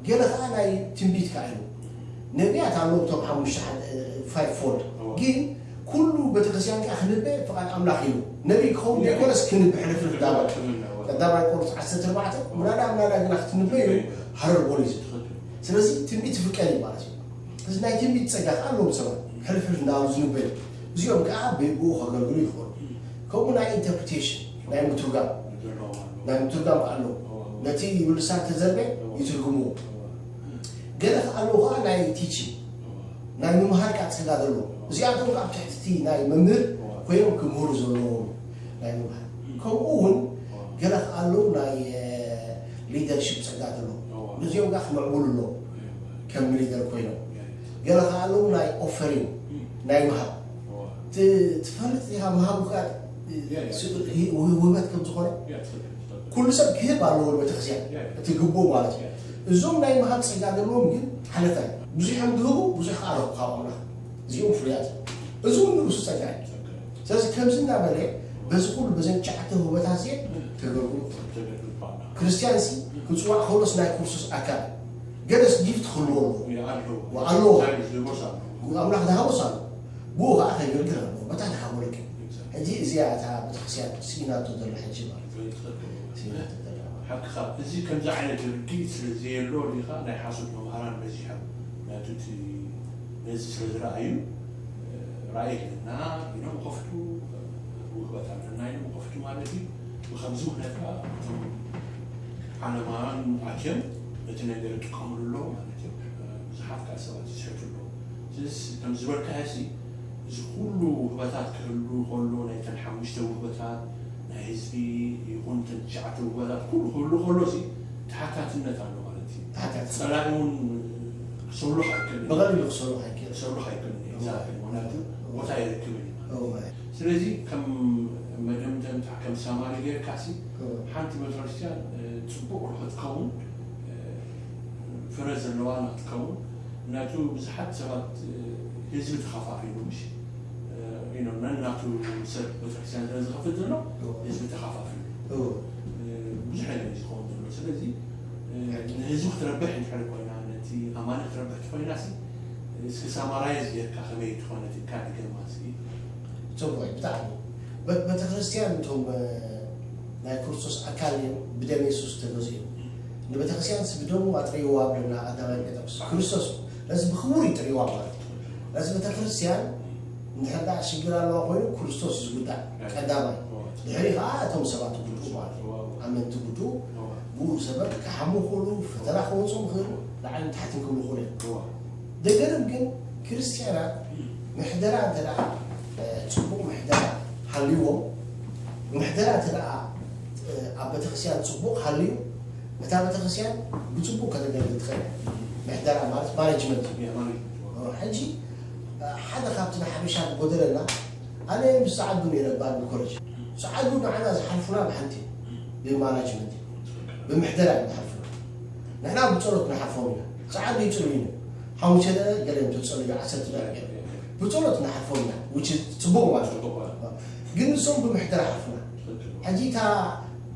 ገለ ከዓ ናይ ትንቢት ከዓ እዩ። ነቢያት ኣለዉ እቶም ሓሙሽተ ሓደ ፋይቭ ፎልድ። ግን ኩሉ ቤተክርስትያን ከዓ ክንበ ፍቓድ ኣምላኽ ኢሉ ነቢይ ክኸውን ዘይኮነስ ክንበ ሕልፍ ሕልፍ ዳባ ቀዳማይ ቆሮንቶስ ዓሰርተ ኣርባዕተ ምናዳ ምናዳ ግና ክትንበዩ ሃረር ቦሊስ። ስለዚ ትንቢት ይፍቀድ እዩ ማለት እዩ። እዚ ናይ ትንቢት ጸጋ ከዓ ኣለዎም ሰባት ሕልፍ ሕልፍ እንዳበሉ ዝንበዩ። እዚኦም ከዓ ብኡ ከገልግሉ ይኽእሉ። ከምኡ ናይ ኢንተርፕሪቴሽን ናይ ምትርጓም ናይ ምትርጓም ከዓ ኣለዉ። ነቲ ብልሳን ተዘርበ ይትርጉምዎ። ገለ ከዓ ኣለዉ ከዓ ናይ ቲቺንግ ናይ ምምሃር ከዓ ጸጋ ዘለዎ። እዚኣቶም ከዓ ኣብ ትሕቲ ናይ መምህር ኮይኖም ክምህሩ ዘለዎም ናይ ምምሃር። ከምኡ እውን ገለ ከዓ ኣለዉ ናይ ሊደርሽፕ ጸጋ ዘለዎ። ነዚኦም ከዓ ክምዕብሉ ኣለዎም ከም ሊደር ኮይኖም። ገለ ከዓ ኣለዉ ናይ ኦፈሪንግ ናይ ምሃብ ት- ትፈልጥ ኢኻ ምሃቡ ከዓ ውህበት ከም ዝኾነ ኩሉ ሰብ ክህብ ኣለዎ ቤተክርስትያን እቲ ግቡእ ማለት እዩ። እዞም ናይ ምሃብ ጸጋ ዘለዎም ግን ሓለፋ እዩ። ብዙሕ እዮም ዝህቡ፣ ብዙሕ ከዓ ረኹ ካብ ኣምላኽ። እዚኦም ፍሉያት እዮም። እዚ እውን ንርእሱ ጸጋ እዩ። ስለዚ ከምዚ እናበለ በዚ ኩሉ በዘን ትሽዓተ ውህበታት እዚአን ተገልግሉ። ክርስትያን ሲ ክጽዋዕ ከሎስ ናይ ክርስቶስ ኣካል ገለስ ጊፍት ክህልዎ ኣለዎ። ኣለዎ። ኣምላኽ ዝሃቦስ ኣሎ። ብኡ ከዓ ከገልግል ኣለዎ። በታ ዝሃቦ ልክዕ። ሕጂ እዚኣ እታ ቤተክርስትያን ስኢናቶ ዘላ ሕጂ ማለት እዩ። ስኢናቶ ዘላ ማለት እዩ። ሓቅኻ፣ እዚ ከምዚ ዓይነት ርድኢት ስለ ዘየሎ ዲኻ ናይ ሓሶት መምሃራን በዚሖም። ምክንያቱ እቲ ነዚ ስለ ዝረኣዩ ራእይ ኣለና ኢሎም ይኸፍቱ፣ ውህበት ኣለና ኢሎም ይኸፍቱ ማለት እዩ። ብከምዚ ምክንያት ከዓ እቶም ዓለማውያን ኣትዮም ነቲ ነገር ይጥቀምሉ ኣለዉ ማለት እዮም። ብዙሓት ከዓ ሰባት ይስሕቱ ኣለዉ። ስለዚ ከም ዝበልካዮ ሲ እዚ ኩሉ ውህበታት ክህሉ ከሎ ናይተን ሓሙሽተ ውህበታት ናይ ህዝቢ ይኹን እተን ትሽዓተ ውህበታት ኩሉ ክህሉ ከሎ ሲ ተሓታትነት ኣሎ ማለት እዩ። ተሓታትነት። ጸላኢ እውን ክሰሉኽ ኣይክእልን። ብቐሊሉ ክሰሉኽ ኣይክእልን። ክሰሉኽ ኣይክእልን እዩ። እዎ። Exactly። ምክንያቱ ቦታ የረክብን እዩ ማለት እዩ። እዎ። ስለዚ ከም መደምደምታ ከም ሳማሪ ጌርካ ሲ እዎ። ሓንቲ ቤተክርስትያን እ፣ ጽቡቕ ንክትከውን እ፣ ፍረ ዘለዋ ንክትከውን ናቱ ብዙሓት ሰባት እ፣ ህዝቢ ተኸፋፊሉ ምሽ እ፣ you know፣ ነናቱ ሰብ ቤተክርስትያን ስለ ዝኸፍት ዘሎ እዎ። ህዝቢ ተኸፋፊሉ እዎ። እ፣ ብዙሕ ነገር እዩ ዝኸውን ዘሎ። ስለዚ እ፣ ንህዝቢ ክትረብሕ እንድሕር ኮይና ነቲ ኣማኒ ክትረብሕ ትኮይና ሲ እስኪ ሳማራይዝ ጌርካ ከመይ ትኾነ ትካ ድገማ እስኪ። ጽቡቕ እዩ፣ ብጣዕሚ። በ- ቤተክርስትያን እቶም እ፣ ናይ ክርስቶስ ኣካል እዮም፣ ብደም የሱስ ተገዝኡ እዮም። ንቤተክርስትያን ሲ ብደሙ ኣጥርይዋ ብለና ቀዳማይ ጴጥሮስ። ክርስቶስ ነዚ ብክቡር ይጥርይዋ ማለት እዩ። ነዚ ቤተክርስትያን እንድሕር ደኣ ሽግር ኣለዋ ኮይኑ ክርስቶስ እዩ ዝጉዳእ ቀዳማይ። ድሕሪ ከዓ እቶም ሰባት ይጉድኡ ማለት እዩ። ኣመንቲ ጉድኡ ብኡ ሰበብ ክሓሙ ይኽእሉ፣ ፈተና ክወፁ ይኽእሉ፣ ላዕልን ታሕትን ክብሉ ይኽእሉ እዮም። ደገርም ግን ክርስትያናት ምሕደራ እንተ ደኣ እ፣ ጽቡቕ ምሕደራ ሃልይዎም፣ ምሕደራ እንተ ደኣ እ፣ ኣብ ቤተክርስትያን ጽቡቕ ሃልዩ እታ ቤተክርስትያን ብጽቡቕ ከተገልግል ትኽእል እያ። ምሕደራ ማለት ማኔጅመንት እዩ። ሕጂ ሓደ ካብቲ ንሓበሻ ዝጎደለና፣ ኣነ ምስ ሰዓዱ ነይረ ባንድ ኮሌጅ። ሰዓዱ ንዓና ዝሓልፉና ብሓንቲ እዩ፣ ብማናጅመንት እዩ፣ ብምሕደራ እዮም ዝሓልፉና። ንሕና ብጸሎት ንሓልፎም ኢና። ሰዓዱ ይጽልዩ እዮም። ሓሙሽተ ደቂቕ ገለ እዮም ተጸልዩ፣ ዓሰርተ ደቂቕ ገለ። ብጸሎት ንሓልፎም ኢና፣ which is ጽቡቕ ማለት እዩ። ግን ንሶም ብምሕደራ ሓልፉና። ሕጂ እታ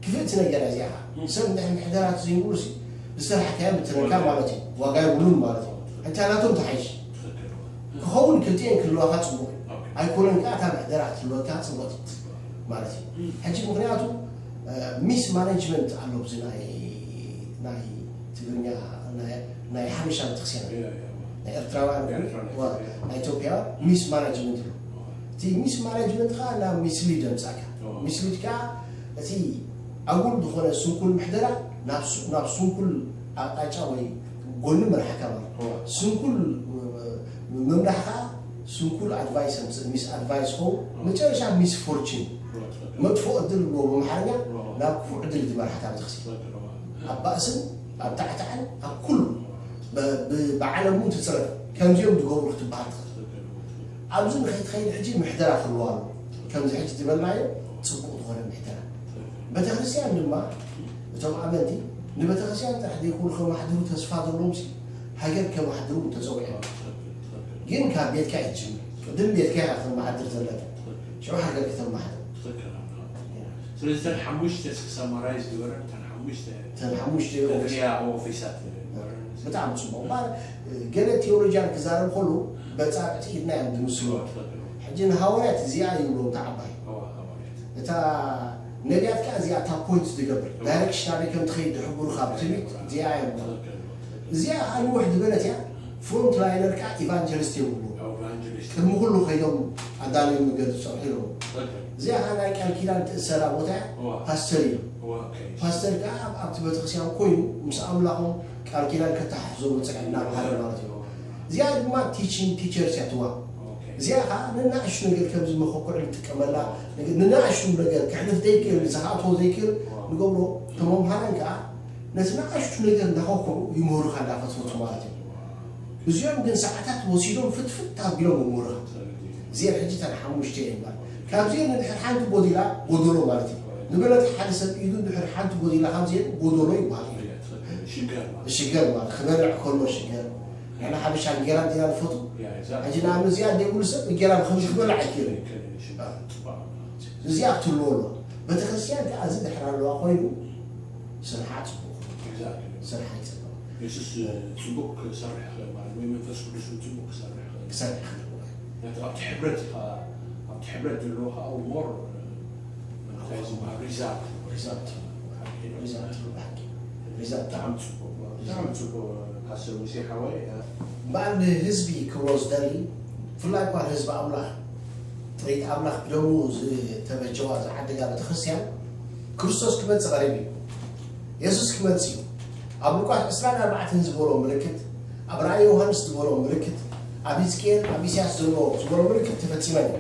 ክፍእቲ ነገር እያ እዚኣ። ሰብ እንድሕር ምሕደራ ዘይብሉ ሲ ዝሰራሕካዮ ብትረካ ማለት እዩ። ዋጋ የብሉን ማለት እዩ። ሕጂ ናቶም ተሓይሽ። ክኸውን ክልቲኤን ክህልዋካ ጽቡቕ እዩ። ኣይኮነን ከኣ እታ ምሕደራ ክትህልወካ ጽቡቕ ማለት እዩ። ሕጂ ምኽንያቱ ሚስ ማኔጅመንት ኣሎ ኣብዚ ናይ ናይ ትግርኛ ናይ ናይ ሓበሻ ቤተክርስትያን ናይ ኤርትራውያን ናይ ኢትዮጵያ ሚስ ማኔጅመንት ኣሎ። እቲ ሚስ ማኔጅመንት ከዓ ናብ ሚስሊድ የምጻእካ። ሚስሊድ ከዓ እቲ ኣጉል ዝኾነ ስንኩል ምሕደራ ናብ ሱ- ናብ ስንኩል ኣቅጣጫ ወይ ጎኒ መርሓካ ማለት እዩ። ስንኩል ምምራሕ ከዓ ስንኩል ኣድቫይስ ምስ ኣድቫይስ ኾው መጨረሻ ሚስ ፎርችን መጥፎ ዕድል ብሎ ብምሓርኛ ናብ ክፉእ ዕድል ዝመርሓታ ቤተክርስትያን ኣብ ባእስን ኣብ ታሕታሕን ኣብ ኩሉ ብዓለም እውን ትፅረፍ ከምዚኦም ዝገብሩ ክትበሃል ትኽእል። ኣብዚ ንኸይትኸይድ ሕጂ ምሕደራ ክህልዋ ኣሎ። ከምዚ ሕጂ ዝበልናዮ ፅቡቕ ዝኾነ ምሕደራ። ቤተክርስትያን ድማ እቶም ኣመንቲ ንቤተክርስትያን ጥራሕ ዘይኮኑ ከማሕድሩ ተስፋ ዘለዎም ሲ ሃገር ከማሕድሩ ተፀዊዖም። ግን ካብ ቤትካ ይጅምር። ቅድም ቤትካ ኢኻ ከተመሓድር ዘለካ። ሽዑ ሃገር ከተመሓድር። ስለዚ እተን ሓሙሽተ እስኪ ሳማራይዝ ግበረን። እተን ሓሙሽተ እተን ሓሙሽተ ፍያ ኦፊሳት ግበረን። ብጣዕሚ ፅቡቅ እምበኣር ገለ ቴዎሎጂያን ክዛረብ ከሉ በፃብዕቲ ኢድና እዮም ዝምስሉ። ሕጂ ንሃዋርያት እዚኣ ይብሉ እታ ዓባይ እታ ነቢያት ከዓ እዚኣ እታ ፖይንት ዝገብር ዳይሬክሽን ኣበይ ከም ትኸይድ ዝሕብሩካ ብትንቢት እዚኣ እዮም እዚኣ ከዓ ንውሕ ዝበለት እያ። ፍሮንት ላይነር ከዓ ኢቫንጀሊስት እዮም ዝብሉ። ቅድሚ ኩሉ ከይዶም ኣዳልዮም መገዲ ዝሰርሑ እዮም። እዚኣ ከዓ ናይ ቃል ኪዳን ትእሰራ ቦታ እያ። ፓስተር እዩ። ፓስተር ከዓ ኣብቲ ቤተክርስትያን ኮይኑ ምስ ኣምላኾም ቃል ኪዳን ከተሓሕዞ መፅዕ እናበሃለ ማለት እዩ። እዚኣ ድማ ቲቺንግ ቲቸርስ እያ ትዋ እዚኣ ከዓ ንናእሹ ነገር ከምዚ መኸኩዕ ንጥቀመላ ንናእሹ ነገር ክሕልፍ ዘይክእል ዝሃእቶ ዘይክእል ንገብሮ ተመምሃራን ከዓ ነቲ ንኣሽቱ ነገር እንዳኸኩዑ ይምህሩኻ እንዳፈትፈቱ ማለት እዩ። እዚኦም ግን ሰዓታት ወሲዶም ፍትፍት ኣቢሎም ይምህሩኻ። እዚአን ሕጂ እተን ሓሙሽተ እየን ማለት ካብዚአን ንድሕር ሓንቲ ጎዲላ ጎደሎ ማለት እዩ። ንበለት ሓደ ሰብ ኢዱ ድሕር ሓንቲ ጎዲላ ካብዚአን ጎደሎ ይበሃል። ሽገር ማለት ክበልዕ ከሎ ሽገር ንሕና ሓበሻ እንጌራ እንዲና ንፈቱ። ሕጂ ንኣብነት እዚኣ ዘይብሉ ሰብ እንጌራ ብከምዚ ክበልዕ ኣይክእልን። እዚኣ ክትህልዎ ኣለዋ። ቤተክርስትያን ከዓ እዚ ድሕር ኣለዋ ኮይኑ ስርሓ ፅቡቅ ስርሓ ይፅበቅ የሱስ ፅቡቅ ክሰርሕ ይኽእል ማለት ወይ መንፈስ ቅዱስ እውን ፅቡቅ ክሰርሕ ይኽእል ክሰርሕ ይኽእል ምክንያቱ ኣብቲ ሕብረት ኢኻ ኣብቲ ሕብረት ዘለዎ ከዓ ሞር እንታይ ዝበሃል ሪዛልት ሪዛልት ሪዛልት ብሓቂ ሪዛልት ብጣዕሚ ፅቡቅ ብጣዕሚ ፅቡቅ ፓስተር ሙሴ ሓወይ እምበኣር ንህዝቢ ክብሎ ዝደሊ ብፍላይ እኳ ንህዝቢ ኣምላኽ ጥሪት ኣምላኽ ብደሙ ዝተበጀዋ ዝዓደጋ ቤተክርስትያን ክርስቶስ ክመጽእ ቀሪቡ እዩ። የሱስ ክመጽእ እዩ። ኣብ ሉቃስ ዕስራን ኣርባዕተን ዝበሎ ምልክት፣ ኣብ ራእይ ዮሃንስ ዝበሎ ምልክት፣ ኣብ ህዝቅኤል ኣብ ኢሳያስ ዘሎ ዝበሎ ምልክት ተፈጺመን እዩ።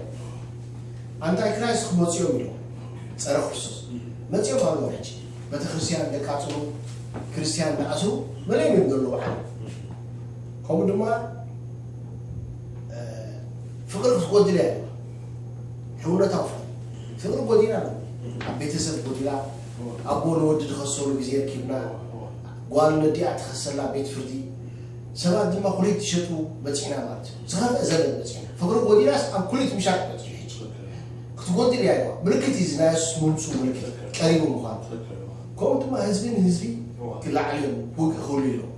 ኣንታይ ክራይስት ክመጽኦም ኢሎም ጸረ ክርስቶስ መጽኦም ኣለዉ። ሕጂ ቤተክርስትያን ደቃጽሉ ክርስትያን ደኣስሩ መለዮም እዮም ዘለዉ ዓለም ከምኡ ድማ ፍቅሪ ክትጎድል እያ ኣለዋ ሕውነታዊ ፍቅሪ ፍቅሪ ጎዲላ ኣሎ ኣብ ቤተሰብ ጎዲላ ኣቦ ንወዲ ዝኸሰሉ ግዜ ረኪብና ጓል ነዲኣ ትኸሰላ ቤት ፍርዲ ሰባት ድማ ኩለይ ትሸጡ በፂሕና ማለት እዩ ዝኸፍአ ዘለን በፂሕና ፍቅሪ ጎዲላስ ኣብ ኩለይ ምሻጥ በፂሑ ሕጂ ክትጎድል እያ ኣለዋ ምልክት እዩ ናይ የሱስ ምምፁ ምልክት ቀሪቡ ምዃኑ ከምኡ ድማ ህዝቢ ንህዝቢ ክላዓል እዮም ውግእ ክህሉ ኢሎም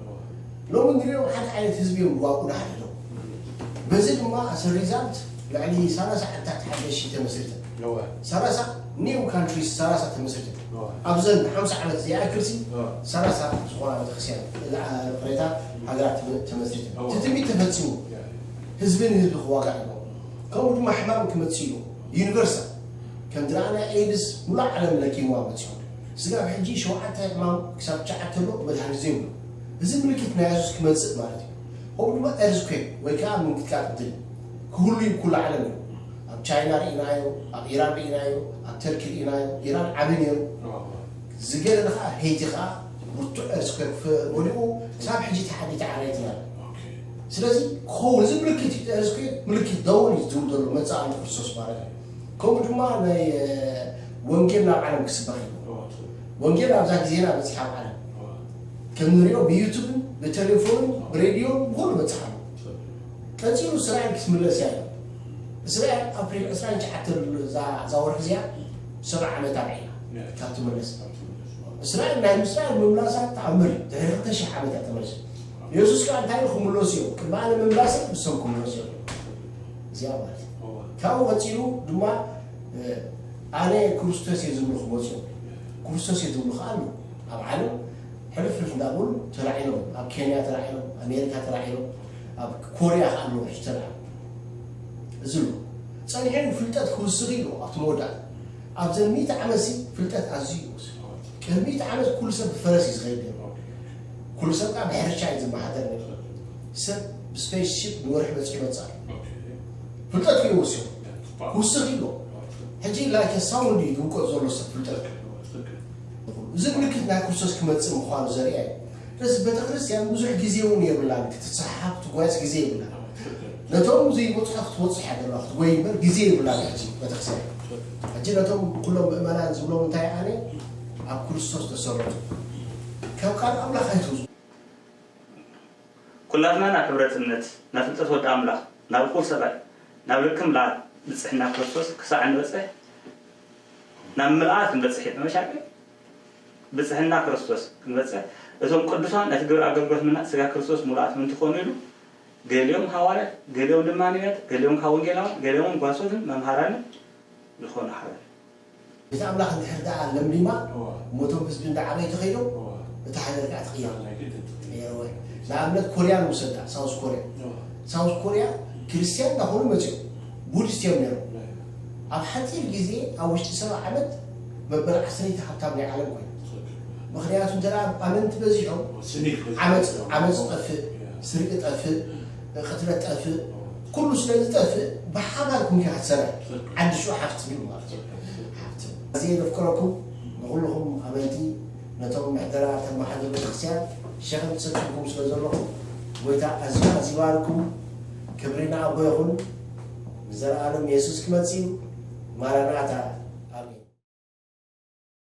ሎሚ ንሪኦም ሓደ ዓይነት ህዝቢ እዮም ዝዋግኡ ንሓድሕዶም በዚ ድማ as a result ልዕሊ ሰላሳ ዓድታት ሓደሽ ተመስሪተን ሰላሳ new countries ሰላሳ ተመስሪተን ኣብዘን ሓምሳ ዓመት ዘይኣክልሲ ሰላሳ ዝኾና ቤተክርስትያን ቅሬታ ሃገራት ተመስሪተን እቲ ትንቢት ተፈፂሙ ህዝቢ ንህዝቢ ክዋጋእ ኣለዎ ከምኡ ድማ ሕማም ክመፅእ እዩ ዩኒቨርሳል ከም ዝረኣና ኤድስ ሙሉእ ዓለም ለኪምዋ መፂኡ ስጋብ ሕጂ ሸውዓተ ሕማም ክሳብ ትሽዓተ ኣሎ መድሃኒት ዘይብሉ እዚ ምልክት ናይ የሱስ ክመፅእ ማለት እዩ ከምኡ ድማ ኤርዝኩዌክ ወይ ከዓ ምንቅጥቃጥ ምድሪ ክህሉ እዩ ኩሉ ዓለም እዩ ኣብ ቻይና ርኢናዮ ኣብ ኢራን ርኢናዮ ኣብ ተርኪ ርኢናዮ ኢራን ዓብይ ነይሩ ዝገደለ ከዓ ሄይቲ ከዓ ብርቱዕ ኤርዝኩዌክ ወዲቑ ክሳብ ሕጂ ተሓዲተ ዓረይቲ ማለት ስለዚ ክኸውን እዚ ምልክት እዩ። እዚ ምልክት ደውን እዩ ዝብል ዘሎ መፅእ ኣሎ ክርስቶስ ማለት እዩ። ከምኡ ድማ ናይ ወንጌል ናብ ዓለም ክስበኽ እዩ። ወንጌል ኣብዛ ግዜና በፂሓ ኣብ ዓለም ከም ንሪኦ ብዩቱብን ብቴሌፎንን ብሬድዮን ብኩሉ በፅሓ ኣሎ። ቀፂሉ እስራኤል ክትምለስ እያ። እስራኤል ኣፕሪል ዕስራን ትሽዓተ እዛ ወርሒ እዚኣ ሰብዓ ዓመት ኣብዒላ ካብ ትምለስ። እስራኤል ናይ እስራኤል ምምላሳ ተኣምር እዩ። ድሕሪ ክልተ ሽሕ ዓመት እያ ተመልሰ። የሱስ ከዓ እንታይ ኢሉ ክምለሱ እዮም? ቅድሚ ኣነ ምምላሰይ ንሶም ክምለሱ እዮም። እዚኣ ማለት እዩ። ካብኡ ቀፂሉ ድማ ኣነ ክርስቶስ እየ ዝብሉ ክመፁ እዮም። ክርስቶስ እየ ዝብሉ ከዓ ኣለዉ ኣብ ዓለም ሕልፍ ሕልፍ እንዳበሉ ተላዒሎም፣ ኣብ ኬንያ ተላዒሎም፣ ኣሜሪካ ተላዒሎም፣ ኣብ ኮርያ ከዓ ኣለዉ ሕጂ ተላዒሎም። እዚ ኣሎ ጸኒሑ ፍልጠት ክውስኽ ኢሉ ኣብቲ መወዳእታ ኣብዘን ሚእቲ ዓመት ሲ ፍልጠት ኣዝዩ ይውስኽ። ቅድሚ ሚእቲ ዓመት ኩሉ ሰብ ብፈረስ እዩ ዝኸይድ ነይሩ። ኩሉ ሰብ ከዓ ብሕርሻ እዩ ዝመሓደር ነይሩ። ሰብ ብስፔስ ሺፕ ንወርሒ በፂሑ ይመፅእ ኣሎ። ፍልጠት እዩ ወሲኹ ክውስኽ ኢሉ። ሕጂ ላይክ ሳውንድ እዩ ዝውቀጥ ዘሎ ሰብ ፍልጠት። እዚ ምልክት ናይ ክርስቶስ ክመፅእ ምዃኑ ዘርኢ እዩ። ስለዚ ቤተክርስትያን ብዙሕ ግዜ እውን የብላን ክትሰሓ ክትጓየፅ ግዜ የብላን። ነቶም ዘይበፅሖ ክትበፅሕ እያ ዘለዋ ክትጎይ እምበር ግዜ የብላን። ሕጂ ቤተክርስትያን ሕጂ ነቶም ኩሎም ምእመናን ዝብሎም እንታይ ኣነ ኣብ ክርስቶስ ተሰረቱ ካብ ቃል ኣምላኽ ኣይትውፁ። ኩላትና ናብ ሕብረ ጥምነት ናብ ፍልጠት ወዲ ኣምላኽ ናብ እኹል ሰብኣይ ናብ ልክም ለኣል ንጽሕና ክርስቶስ ክሳዕ እንበጽሕ ናብ ምልኣት ንበጽሕ ኢና መሻቀ ብጽሕና ክርስቶስ ክንበጽሕ እቶም ቅዱሳን ነቲ ግብሪ ኣገልግሎት ምና ስጋ ክርስቶስ ሙሉኣት ምንትኾኑ ኢሉ ገሊኦም ሃዋርያት ገሊኦም ድማ ነቢያት ገሊኦም ከዓ ወንጌላውያን ገሊኦም ጓሶትን መምሃራንን ዝኾኑ ሓበን ቤት ኣምላኽ እንድሕር ደኣ ለምሊማ እሞ እቶም ህዝቢ እንዳ ዓበዩ ተኸይዶም እታ ሃገር ከዓ ትቕየር ትቕየር ወይ ንኣብነት ኮርያ ንውሰዳ ሳውስ ኮርያ ሳውስ ኮርያ ክርስትያን እንዳኾኑ መፅኦም ቡዲስት እዮም ነይሮም ኣብ ሓፂር ግዜ ኣብ ውሽጢ ሰባ ዓመት መበል ዓሰርተ ሃብታም ናይ ዓለም ኮይኑ ምኽንያቱ እንተ ኣመንቲ በዚሖም ዓመፅ ጠፍእ ስርቂ ጠፍእ ቅትለት ጠፍእ ኩሉ ስለ ዝጠፍእ ብሓባር ኩንካ ክትሰርሕ ዓዲ ሽዑ ሓፍቲ እዩ ማለት እዩ። ሓፍቲ ኣዝየ ዘፍቅረኩም ንኹልኹም ኣመንቲ ነቶም ምሕደራ ተመሓድሩ ቤተክርስትያን ሸኸም ትሰኪምኩም ስለ ዘለኹም ጎይታ ኣዝዩ ኣዝዩ ይባርኩም። ክብሪ ንኣቦ ይኹን። ንዘለኣለም የሱስ ክመጽእ እዩ። ማራናታ